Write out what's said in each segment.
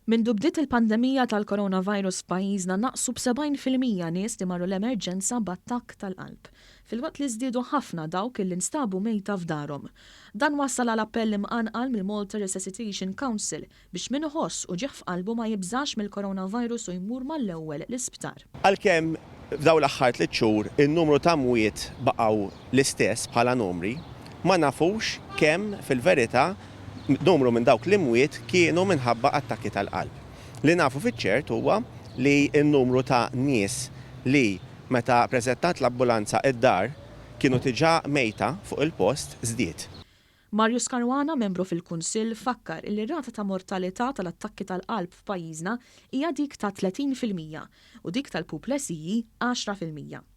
Mindu bdiet il-pandemija tal-coronavirus f'pajjiżna naqsu b'70% nies li marru l-emerġenza b'attakk tal-qalb, filwaqt li żdiedu ħafna dawk illi nstabu mejta f'darhom. Dan wassal għal appell imqanqal mill-Malta Resuscitation Council biex min iħoss uġigħ f'qalbu ma jibżax mill-coronavirus u jmur mal-ewwel l-isptar. Għalkemm f'dawn l-aħħar tliet xhur in-numru ta' mwiet baqgħu l-istess bħala numri, ma nafux kemm fil-verità numru minn dawk l-imwiet kienu minħabba attakki tal-qalb. Li nafu fiċ-ċert huwa li n-numru ta' nies li meta ppreżentat l-ambulanza d-dar kienu diġà mejta fuq il-post żdied. Marius Caruana, membru fil-Kunsill, fakkar illi r-rata ta' mortalità tal-attakki tal-qalb f'pajjiżna hija dik ta' 30% u dik tal-puplesiji 10%.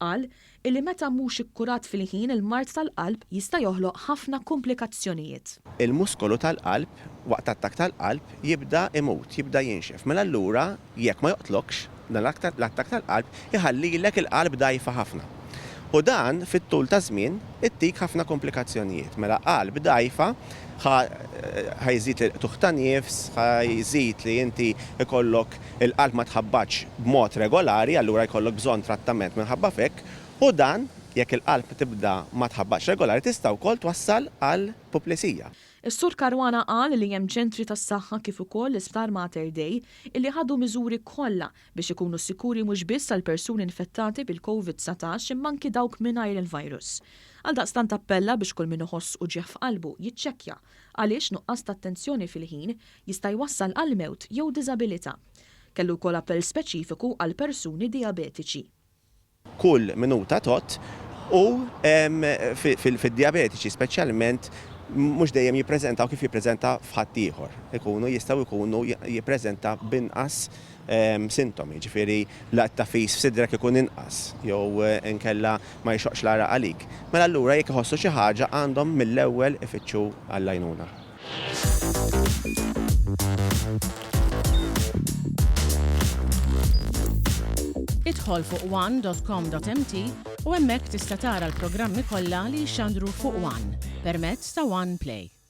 Qal illi meta mhux ikkurat fil-ħin il-mard tal-qalb jista' joħloq ħafna kumplikazzjonijiet. Il-muskolu tal-qalb waqt attakk tal-qalb jibda imut, jibda jinxef. Mela allura jekk ma joqtlokx dan l-attakk tal-qalb iħallilek il-qalb dgħajfa ħafna. U dan fit-tul taż-żmien ittik ħafna komplikazzjonijiet. Mela qalb dgħajfa ħa ħa jżid il-qtugħ ta' nifs, ħa jżid li inti jkollok il-qalb ma tħabbatx b'mod regolari allura jkollok bżonn trattament minħabba f'hekk u dan jekk il-qalb tibda ma tħabbatx regolari tista' wkoll twassal għal puplesija. Is-Sur Caruana qal li hemm ċentri tas-saħħa kif ukoll l-Isptar Mater Dei illi ħadu miżuri kollha biex ikunu sikuri mhux biss għall-persuni infettati bil-Covid 19 imma anki dawk mingħajr il-virus. Għaldaqstant appella biex kull min iħoss uġigħ f'qalbu jiċċekkja għaliex nuqqas ta' attenzjoni fil-ħin jista' jwassal għall-mewt jew diżabilità. Kellu wkoll appell speċifiku għall-persuni dijabetiċi. Kull minuta tgħodd u fid-dijabetiċi speċjalment mhux dejjem jippreżentaw kif jippreżenta f'ħaddieħor. Ikunu jistgħu jkunu jippreżenta b'inqas sintomi, jiġifieri l-tagħfis f'sidrek ikun inqas jew inkella ma jixoqqx l-għaraq għalik. Mela allura jekk iħossu xi ħaġa għandhom mill-ewwel ifittxu għall-għajnuna. Idħol fuq one.com.mt u hemmhekk tista' tara l-programmi kollha li jixxandru fuq One permezz ta' One Play.